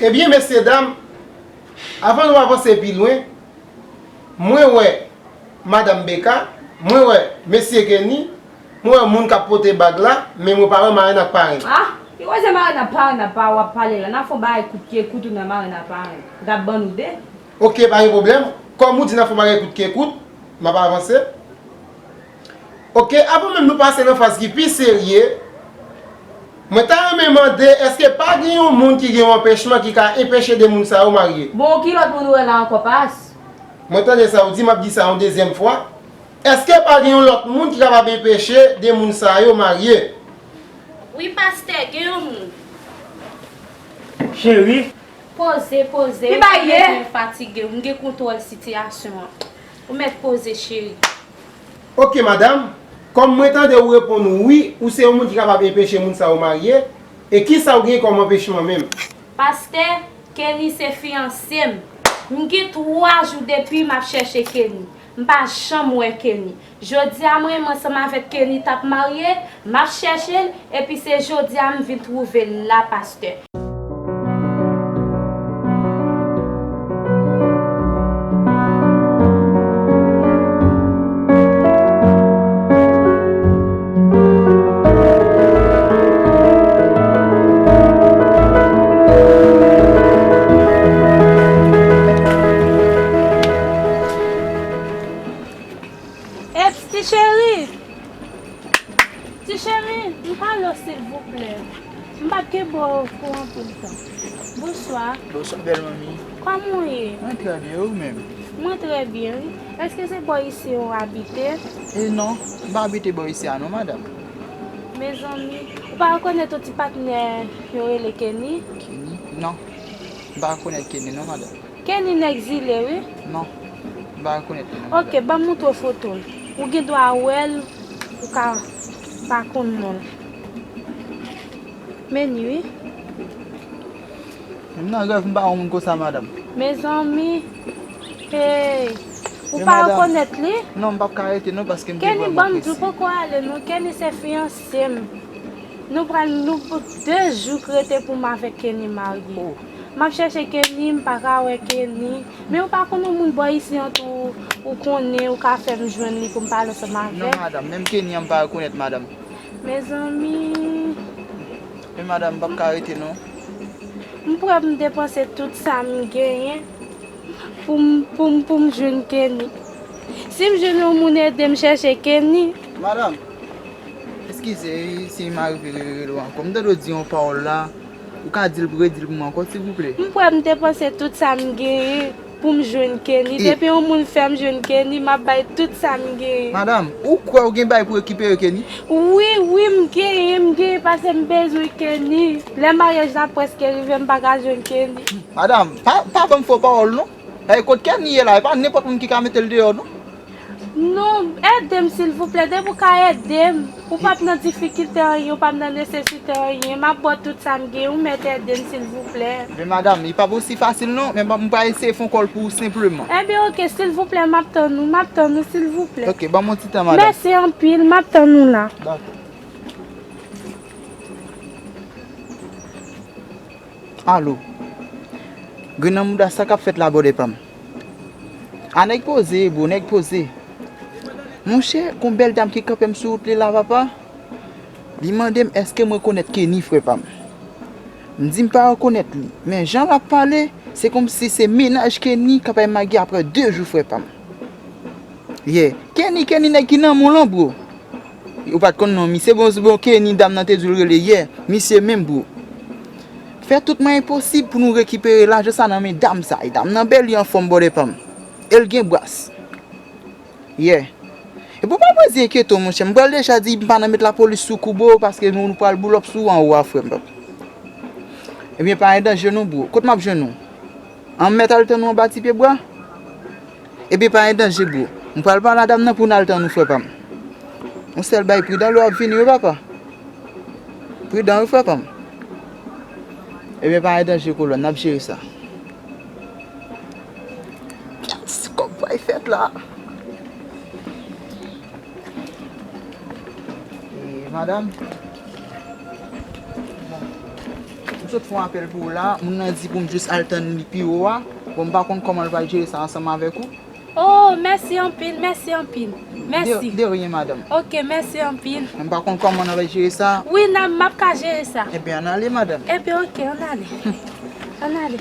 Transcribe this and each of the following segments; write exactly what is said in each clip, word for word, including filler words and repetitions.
Ebyen, mesye dam, avan nou avanse pi lwen, mwen wè madanm Beka, mwen wè mesye Kenny, mwen wè moun k ap pote bag la, men mwen pa wè marenn ak parenn. Ah, ki koze marenn ak parenn ap pa w ap pale la? N ap fè yon bagay kout ke kout ou nan marenn ak parenn. N ap ban nou de. Oke, pa gen pwoblèm. Kòm ou di n ap fè yon bagay kout ke kout, m ap avanse. Oke, avan menm nou pase nan faz ki pi serye, mwen ta renmen mande, èske pa gen yon moun ki gen yon anpechman ki ka enpeche de moun sa yo marye? Bon, ki lòt moun ou wè la ankò, pas? Mwen tande sa w di, m ap di sa yon dezyèm fwa. Èske pa gen yon lòt moun ki kapab enpeche de moun sa yo marye? Wi, pastè, gen yon moun. Cheri. Poze, poze. Ki bagay ye? Ou fatige, m gen kontwòl sitiyasyon an. Ou mèt poze, cheri. Oke, madanm. Kòm mwen tande ou reponn wi, ou se yon moun ki kapab enpeche moun sa yo marye, e kisa ou gen kòm anpechman menm? Pastè, Kenny se fiyanse m. M gen twa jou depi m ap chèche Kenny. M pa janm wè Kenny. Jodi a mwen menm ansanm avèk Kenny t ap marye, m ap chèche l, epi se jodi a m vin twouve l la, pastè. Eps, ti cheri! Ti cheri, m pale w silvouplè. M p ap kenbe w pou anpil tan. Bonswa. Bonswa, bèl manmi. Kòman w ye? Mwen trè byen, e ou menm? Mwen trè byen, wi. Èske se bò isi w abite? E non, m pa abite bò isi a non, madanm. Mezanmi, ou pa rekonèt yon ti patnè yo rele Kenny? Kenny? Non, m pa rekonèt Kenny non, madanm. Kenny nèg zile, wi. Non, m pa rekonèt li non, madanm. Oke, ban m montre w foto l. Ou gen dwa wè l, ou ka pa konn non l. Men li, wi. Menm nan rèv, m pa wè yon moun konsa, madanm. Mezanmi, hey, ou pa rekonèt li? Non, m p ap ka rete non, paske m te vrèman prese. Kenny, ban m di w, poko ale non. Kenny se fiyanse m. Nou pral, nou pou de jou k rete pou m avèk Kenny marye. Oh. M ap chèche Kenny, m pa ka wè Kenny. Men ou pa konn yon moun bò isi an tou, ou konnen, ou ka fè m jwenn li pou m pale ansanm avè l? Non, madanm, menm Kenny an m pa rekonèt, madanm. Mezanmi. Men madanm, m p ap ka rete non. M prè pou m depanse tout sa m genyen pou m, pou m, pou m jwenn Kenny. Si m jwenn yon moun ede m chèche Kenny. Madanm, eskize si m arive rele w ankò. M tande w di yon pawòl la. Ou ka di l pou redi l pou mwen ankò, silvouplè? M prè m depanse tout sa m genyen pou m jwenn Kenny. Depi yon moun fè m jwenn Kenny, m ap bay tout sa m genyen. Madanm, ou kwè ou gen bagay pou rekipere Kenny? Wi, wi, m genyen, m genyen, paske m bezwen Kenny. Lè maryaj la prèske rive, m pa ka jwenn Kenny. Madanm, pa, pa ban m fo pawòl non. E kot Kenny ye la, e pa nenpòt moun ki ka mete l deyò non. Non, ede m silvouplè, depi w ka ede m. Ou p ap nan difikilte anyen, ou p ap nan nesesite anyen. M ap ba w tout sa m gen, ou mèt ede m silvouplè. Men madanm, li p ap osi fasil non, men m pral eseye fè yon kòl pou ou senpleman. Ebyen oke, silvouplè, m ap tann ou, m ap tann ou silvouplè. Oke, ban m yon ti tan, madanm. Mèsi anpil, m ap tann ou la. Dakò. Alo. Grenn nan mouda, sa k ap fèt la, bòdè pa m? A, nèg poze, bro, nèg poze. Monchè, gon bèl dam ki kanpe m sou wout li la, papa. Li mande m èske m rekonèt Kenny, frè pa m. M di m pa rekonèt li, men jan l ap pale, se kòmsi se mennaj Kenny k ap al marye apre de jou, frè pa m. Yeah. Kenny, Kenny, nèg ki nan men w lan, bro. Ou pa t konn non misye, bon, bon, Kenny, dam nan te di w l rele, yeah, misye menm, bro. Fè tout mwayen posib pou nou rekipere lajan sa nan men dam sa. E dam nan bèl, li anfòm, bòdè pa m. E l gen bras. Yeah. Epi w pa bezwen enkyete w, monchè. M pral deja di m pa nan met lapolis sou kou, bro, paske nou, nou pral boulòp sou ou anwo a, frè m. Ebyen, pa gen danje non, bro. Kot m ap jwenn ou? An m mèt al tann ou anba ti pye bwa? Ebyen, pa gen danje, bro. M pral pale a dam nan pou n al tann ou, frè pa m. Yon sèl bay, pridan lè w ap vini, wi, papa. Pridan, wi, frè pa m. Ebyen, pa gen danje, kolòn, n ap jere sa. Gad si kòb pral fèt la. E, madanm? Bon. M Sot fè yon apèl pou ou la, moun nan di pou m jis al tann li pi wo a. Bon, m pa konn kòman l pral jere sa ansanm avèk ou. Oh, mèsi anpil, mèsi anpil. Mèsi. De, de rien, madanm. Ok, mèsi anpil. M pa konn kòman n ap jere sa. Wi, n a, m ap ka jere sa. Ebyen, ann ale, madanm. Ebyen, ok, ann ale. Ann ale.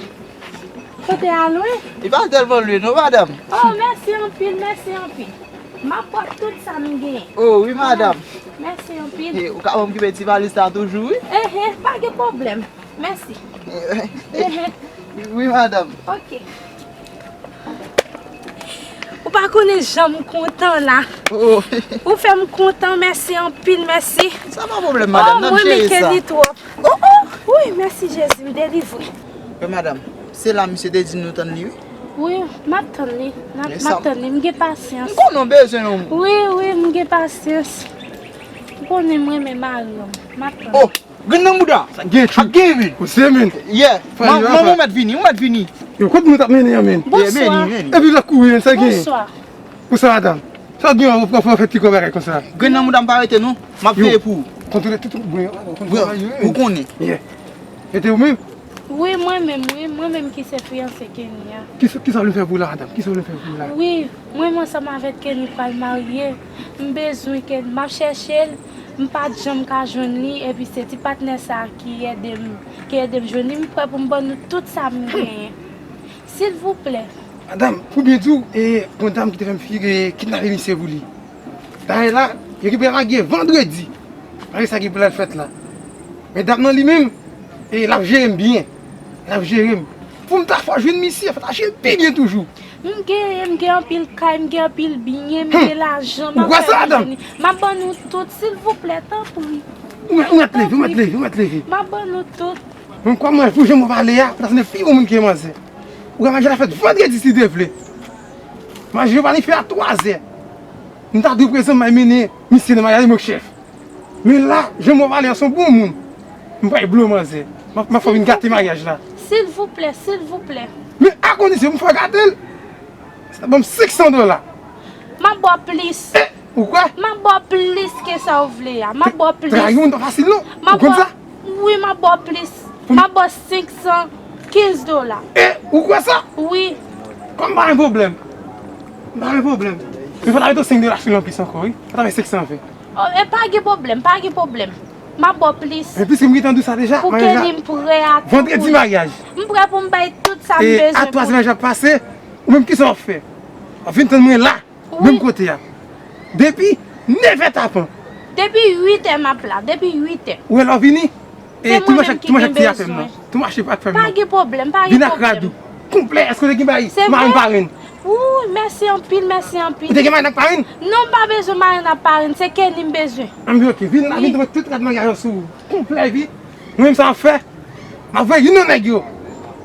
Kote a lwen? Li pa tèlman lwen, non, madanm. Oh, mèsi anpil, mèsi anpil. M ap pran tout sa m genyen. Oh, wi, madanm. Mèsi anpil. E, ou ka ban m okipe ti valiz la toujou, wi. Ehe, pa gen pwoblèm. Mèsi. Ehe. Wi, madanm. Ok. Ou pa konnen jan m kontan la. Oh. Ou fè m kontan, mèsi anpil, mèsi. Sa pa pwoblèm, madanm, n ap jere sa. Oh, mwen renmen Kenny twòp. Oh, oh. Wi, mèsi Jezi, m delivre. Wi, madanm, se la misye te di nou tann li, wi. Wi, m ap tann li. M ap, m ap tann li, m gen pasyans. M konnen w bezwen yon moun. Wi, wi, m gen pasyans. Ou konnen m renmen mari m. M ap tann li. Oh, grenn nan mouda. Sa gen chou. Ap gen, men. Ou se, men. Yeah. Frè, man, yo, man, ou mèt vini, ou mèt vini. Yo, kot nou t ap mennen an, men? Bonswa. Vini, vini. Epi l ap kouri, men, sa gen. Bonswa. Pou sa, madanm? Sa gen, ou pran fè ti kò bagay konsa. Grenn nan mouda m pa rete, non. M ap veye pou ou. Kontwole tout, bon, kontwole yo, ou konnen. Yeah. E te ou menm? Wi, mwen menm, wi. Mwen menm ki se fiyanse Kenny a. Kisa, kisa w vin fè pou ou la, madanm? Kisa w vin fè pou ou la? Wi, mwen menm ansanm avèk Kenny pral marye. M bezwen Kenny. M ap chèche l. M pa t janm ka jwenn li. Epi se ti patnè sa a ki ede m, ki ede m jwenn li. M prè pou m ban nou tout sa m genyen. Silvouplè. Madanm, pou byen di w, e, gon dam ki te fè m fi-, e, kidnape misye pou li. Dayè la, yo gen pou y al lage vandredi. Malgre sa ki pou l al fèt la. Men dam nan li menm, e, l ap jere m byen. L ap jere m. Pou m ta fò jwenn misye, fò ta jere m pi byen toujou. M gen, m gen anpil kay, m gen anpil byen, m gen lajan, m ap fè byen jwenn li. M ap ban nou tout, silvouplè, tanpri. Ou mèt, ou mèt leve, ou mèt leve, ou mèt leve. M ap ban nou tout. Mwen kwè mwen, pou jan mwen pale a, ou ta sanble pi bon moun ke manzè. Ou ka maryaj la fèt vandredi si Dye vle. Maryaj yo planifye a twazè. M ta dwe prezan m al mennen misye nan maryaj mwen k chèf. Men la, jan mwen pale a, se yon bon moun. M pral blo manzè. M ap, m ap fè w vin gate maryaj la. Silvouplè, silvouplè. Men a kondisyon pou m fè w gate l, se ta ban m senk san dola. M ap ba w plis. E, ou kwè? M ap ba w plis ke sa w vle a. M ap ba w plis. Trayi yon moun pa fasil non. Ou konn sa? Wi, m ap ba w plis. M ap ba w senk san kenz dola. E, ou kwè sa? Wi. Kòm pa gen pwoblèm. Pa gen pwoblèm. Men fò ta mete senk dola sou l anplis ankò, wi. Sa ta fè senk san vin. Oh, e pa gen pwoblèm, pa gen pwoblèm. M ap ba w plis. Men piske m gentan di w sa deja, pou maryaj la, Kenny, m prè a tou. Vandredi maryaj. M prè pou m bay tout sa m bezwen pou li. E a twazè maryaj la pase, ou menm kisa w ap fè? W ap vin tann mwen la. Wi. Menm kote a. Depi nevè tapan. Depi uitè m ap la. Depi uitè. Ou wè lè w vini? E tou manje ak, tou manje ak ti afè m nan. Tou manje ak fè m nan. Pa gen pwoblèm, pa gen pwoblèm. Vin ak rad ou. Konplè, èske w te gen bay marenn parenn? Wi, mèsi anpil, mèsi anpil. Ou te gen marenn ak parenn? Non, m pa bezwen marenn ak parenn. Se Kenny m bezwen. Anben, ok. Vin la, vin tann mwen tout rad maryaj yo sou ou. Konplè, wi. Mwen menm sa m ap fè. M ap voye youn nan nèg yo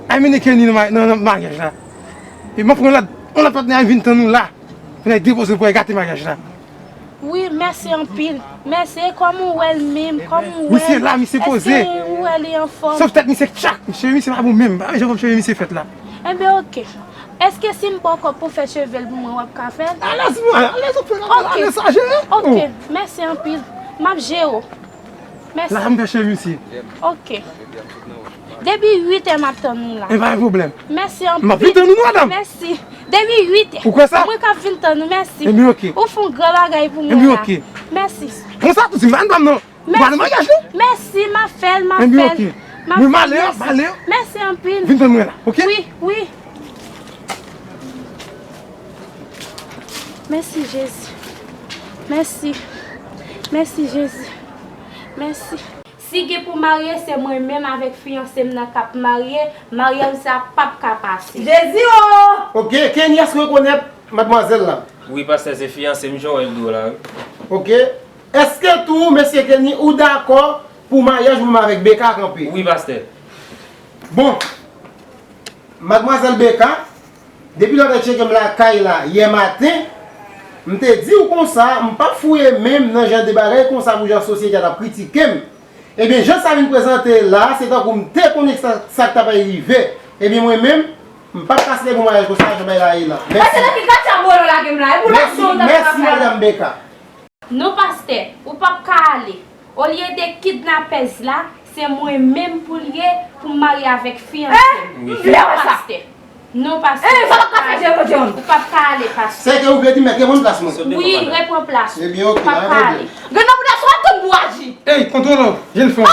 al mennen Kenny nan ma-, nan, nan maryaj la. E m ap pran lòt, yon lòt patnè a vin tann nou la. Pou n al depoze l pou al gate maryaj la. Wi, mèsi anpil. Mèsi. E kòman w wè l menm? Kòman w wè l? Misye la, misye poze. Èske w wè li anfòm? Sof tèt misye tchak. Cheve misye pa bon menm. Pa jan fòm cheve misye fèt la. Enben, ok. Èske si m ba w kòb pou fè cheve l pou mwen, w ap ka fè l? Alèz, mwen. Alèz, w ap fè l. Ok. Alèz, sa jere. Ok. Mèsi anpil. M ap jere w. Mèsi. La, m fè cheve misye. Ok. Depi uitè m ap tann ou la. E pa gen pwoblèm. Mèsi anpil. M ap vin tann ou, madanm. Mèsi. Depi uitè. Ou kwè sa? Mwen k ap vin tann ou, mèsi. Enben, ok. Ou fè yon gran bagay pou mwen la. Enben, ok. Mèsi. Konsa, tou di m pa nan dwam non. Ou pa nan maryaj non? Mèsi, m ap fè l, m ap fè l. Enben, ok. Mwen m ale, m ale. Mèsi anpil. Vin tann mwen la, ok? Wi, wi. Mèsi, Jezi. Mèsi. Mèsi, Jezi. Mèsi. Si gen pou marye, se mwen menm avèk fiyanse m nan k ap marye, maryaj sa p ap ka pase. Jezi o! Ok, Kenny, èske w rekonèt madmwazèl la? Wi, pastè, se fiyanse m, jan w wè l dou la, wi. Ok. Èske tou, mesye Kenny, ou dakò pou maryaj ou menm avèk Beka kanpe? Wi, pastè. Bon, madmwazèl Beka, depi lè w te tcheke m lakay la yè maten, m te di w konsa, m p ap fouye men m nan jan de bagay konsa pou jan sosyete a t ap kritike m. Ebyen, jan sa vin prezante la, se tankou m te konnen sa, sa k t ap rive. Ebyen, mwen menm, m p ap ka selebre maryaj konsa, jan bagay la ye la. Mèsi. Pastè, nan ki katye a bolo lage m la? E pou l ap di w nan lakay. Mèsi, madanm Beka. Non, pastè, ou p ap ka ale. Olye de kidnapèz la, Se mwen menm pou l ye pou m marye avèk fiyanse m. Non, pastè. Non, pastè. Ou p ap ka ale, pastè. Sè ke ou vle di m mèt reprann plas mwen. Wi, reprann plas ou. Ebyen, oke, pa gen pwoblèm. Granmoun nan sou tout bou aji. Ey, kontwole w, jenn fanm.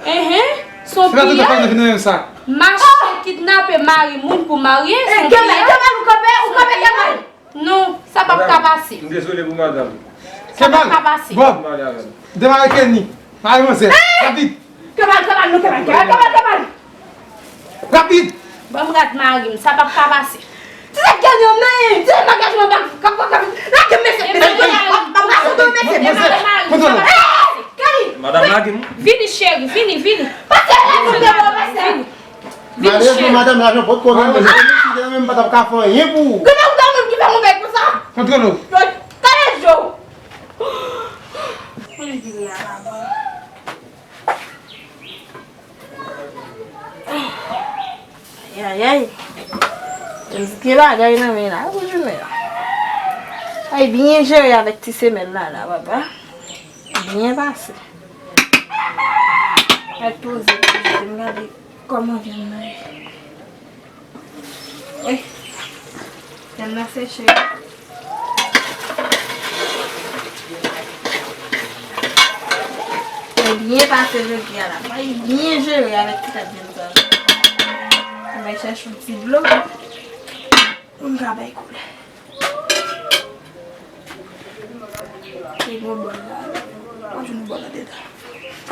Enhen, se yon piyay. Mache kidnape mari moun pou marye, se yon piyay. Kemal, ou kanpe, ou kanpe, Kemal. Non, sa p ap ka pase. M dezole pou madanm. Sa p ap ka pase. Bob, demare Kenny. Mare manzè. Rapid. Kemal, Kemal, non, Kemal, Kemal, Kemal, Kemal. Rapid. Ban m rad mari m, sa p ap ka pase. Ti sa Kenny, men, ti sa bagaj mwen bak, kap, kap, kap. Lage mesye, mesye, mesye. Kenny. Madanm, lage m. Vini, cheri, vini, vini. Pase, pase, pase. Vini, cheri. Madanm la, non, potko menm, mesye, menm pa t ap ka fè anyen pou ou. Gade ou menm ki fè mwen bay konsa. Kontwole w. Kale je w. Ayayay. Gen bagay nan men la, pou jounen la. Ay, byen jere avèk ti semèl la, la, papa. Byen pase. Ay, poze, poze, m gade kòman vyann nan ye. Wi. Vyann nan seche. Mwen byen pase jodi a la. Mwen byen jere avèk ti kat vyann sa. Mwen chèche yon ti dlo pou m ka bay koulè.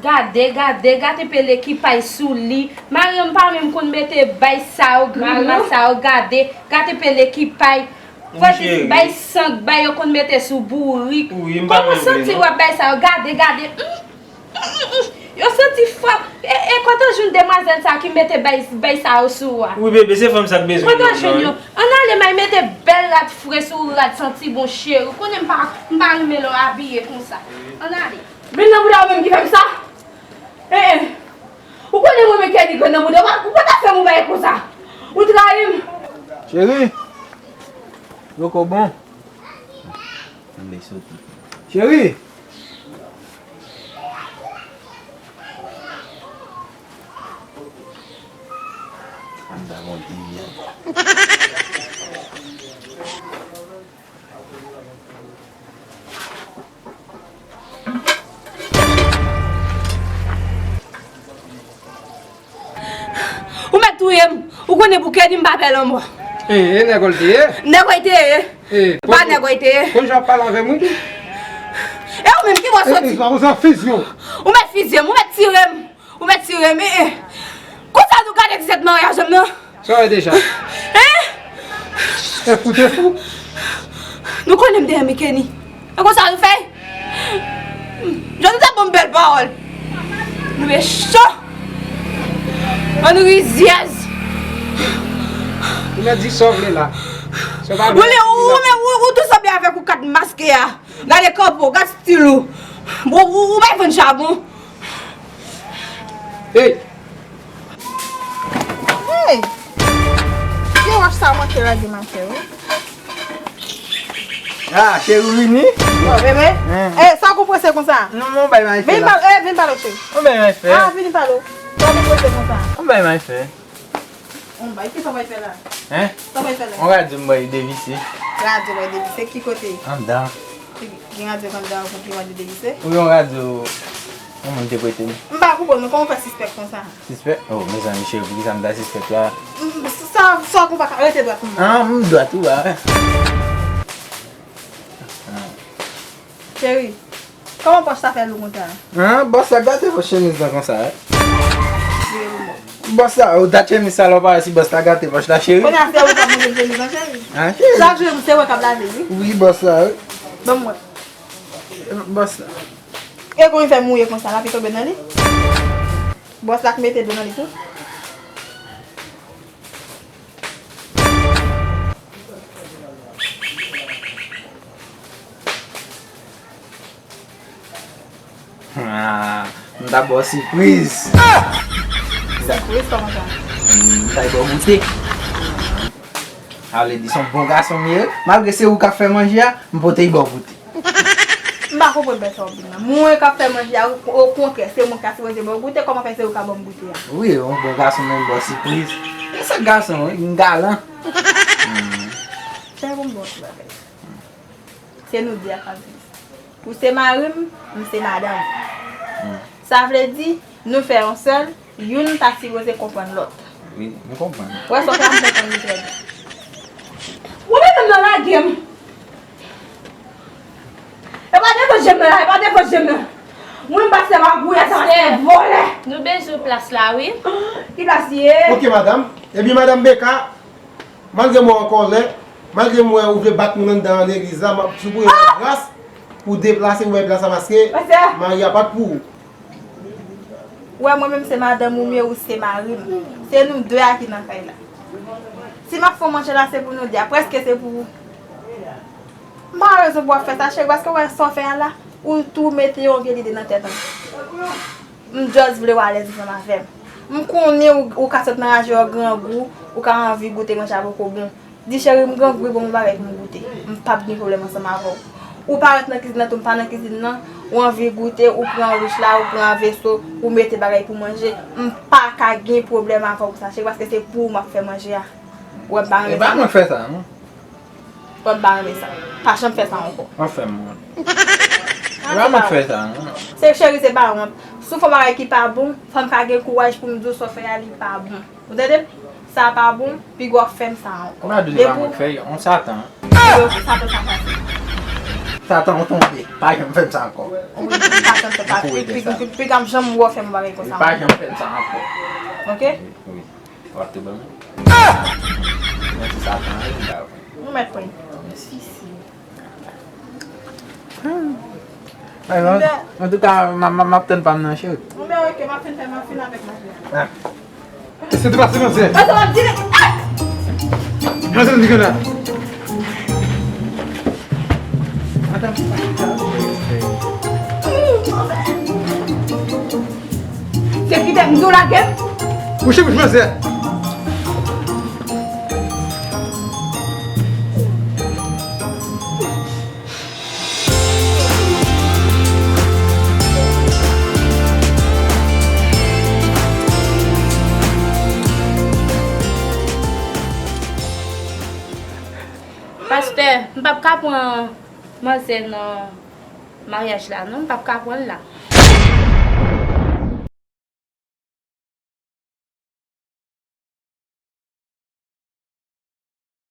Gade, gade, gade pele ki pay sou li. Mari m pa menm konn mete bay sa yo, grimas sa yo, gade, gade pele ki pay. Fò di bay sang, bay yo konn mete sou bourik. Kòman santi w ap bay sa yo? Gade, gade. Mm, mm, mm, mm. Yo santi fò. E, e kote w jwenn demwazèl sa ki mete bay, bay sa yo sou ou a? Wi, bebe, se fanm sa k bezwen. Kote w jwenn yo? Ann ale, may mete bèl rad fre sou ou, rad santi bon, cheri. Ou konnen m pa, m pa renmen lè w abiye konsa. Ann ale. Grenn nan bouda ou menm ki fè m sa? Eh, eh. Ou konnen mwen menm Kenny grenn nan bouda, ou pa ta fè m yon bagay konsa. Ou trayi m. Cheri, poko bon. Ann soti. Cheri! Ann ba bon ti vyann. Ou mèt touye m. Ou konnen pou Kenny m pa pè lanmò. E, e nèg ou l te ye? Nèg ou l te ye. E, pa nèg ou l te ye. Konn jan w ap pale avè m, wi. E ou menm, ki bò w soti? E, e, ou mèt fizye m. Ou mèt fizye m, ou mèt tire m. Ou mèt tire m, e, e. Konsa nou gade disèt maryaj m nan. Sa w wè deja? Hein? E fou, te fou. Nou konnen m te renmen Kenny. E konsa nou fè? Jan nou te ban m bèl pawòl. Nou mechan. Bann rizyèz. Ou mèt di sa w vle la. Ou, ou, ou, ou, ou tou sanble avèk ou kat maske a. Gade kanpe w, gad stil ou. Bon, ou, ou bay vann chabon. Hey! Hey! Gen wòch sa manke lage m atè, wi. Ah, cheri, ou vini? Oh, bebe. Eh, sa w konpranse konsa? Non, men yon bagay m al fè la. Vin pale, eh, vin pale, cheri. Yon bagay m al fè. Ah, vin pale. Sa w konpranse konsa? Yon bagay m al fè. Yon bagay, kisa w pral fè la? Hein? Sa w pral fè la? Yon radyo m pral devise. Radyo w pral devise? Ki kote? Anndan. Gen radyo k anndan pou ki radyo devise? Wi, yon radyo yon moun te prete m. M pa konprann, men kòman w fè sispèk konsa? Sispèk? Oh, mezanmi, cheri, poukisa m ta sispèk la? M, sa, sa w konn pa ka rete dwat pou mwen. Ah, m dwat, wi, a. Ah. Cheri, kòman pòch sa fè lou konsa? Hein? Bòs la gate pòch chemiz lan konsa, hein? Bòs la, ou dat chemiz sa la, ou pa wè si bòs la gate pòch la, cheri? Kounye a se ou k ap manje chemiz lan, cheri? Ah, cheri. Chak jou se ou k ap lave, wi. Wi, bòs la, wi. Ban m wè. Bòs la. E kòman l fè mouye konsa, l ape tonbe nan li? Bòs la k mete dlo nan li tou. Ah, m ta ba w sipriz. Sipriz kòman sa? M ta ba w goute. Sa vle di se yon bon gason m ye. Malgre se ou k ap fè manje a, m pote ba w goute. M pa konprann pèsonn byen nan. Mwen k ap fè manje a, o, okontrè, se mwen k ta sipoze ba w goute, kòman fè se ou k ap ban m goute a? Wi, yon bon gason menm ba w sipriz. E sa gason, wi, m galan. Fè pou m ba w ti bagay. Se nou de a k ap viv. Ou se mari m, m se madanm ou. Sa vle di, nou fè yon sèl, youn ta sipoze konprann lòt. Wi, m konprann. Wè sa w fè a, m konprann li trè byen. Ou menm nan lage m. E pa devan je m nan la, e pa devan je m nan. Mwen m pase pa gouya sa, pase vòlè. Nou bezwen plas la, wi. Ki plas li ye? Ok, madanm. Ebyen, madanm Beka, malgre mwen an kòlè, malgre mwen ou vle bat moun anndan legliz la, m ap sipeye fè gras pou deplase pou bay plas la, paske mari a pa t pou ou. Ou wè, mwen menm se madanm ou m ye, ou se mari m. Se nou de a ki nan kay la. Si m ap fè w manje la, se pou nou de a. Prèske se pou ou. M pa wè rezon pou w ap fè sa, cheri, paske w wè sa w fè a la, ou tou mete yon vye lide nan tèt an. M just vle w alèz ansanm avè m. M konnen ou, ou ka sot nan raje w grangou, ou ka anvi goute manje a poko bon. Di, cheri, m grangou wi, ban m yon bagay pou m goute. M p ap gen pwoblèm ansanm avè w. Ou parèt nan kizin nan tou, m pa nan kizin nan, ou anvi goute, ou pran wich la, ou pran veso, ou mete bagay pou manje. M pa ka gen pwoblèm avè w pou sa, cheri, paske se pou ou m ap fè manje a. Ou wè m pa renmen sa. E pa mwen k fè sa, non. Ou wè m pa renmen sa. Pa janm fè sa ankò. Anfen, mwen. E pa mwen k fè sa, non. Se cheri, se pa wont. Si w fè yon bagay ki pa bon, fò m ka gen kouraj pou m di w sa w fè a, li pa bon. Ou tande m? Sa pa bon, piga w fè m sa ankò. Ou pa di se pa mwen k fè, yon Satan. Yo, Satan sa pase. Satan, ou tonbe. Pa janm fè m sa ankò. Wi, Satan fè pati. Piga m janm wè w fè m bagay konsa. Pa janm fè m sa ankò. Ok? Wi. W ap tou ban mwen. Mwen se Satan, wi, m pa wè. Ou mèt pran. Mèsi. Ay, an, antouka, m, m, m ap tann pa m nan, cheri. Bon, ben, ok, m ap fin fè, m ap fin avèk manje a. Ah. Se te pase manzè. Pase m ap di, ah! Manzè, m di konn la. Madanm, se pa chita. Se kite m di w lage m. Bouche bouch manzè. Pastè, m p ap ka pran manzè nan maryaj la, non, m p ap ka pran l la.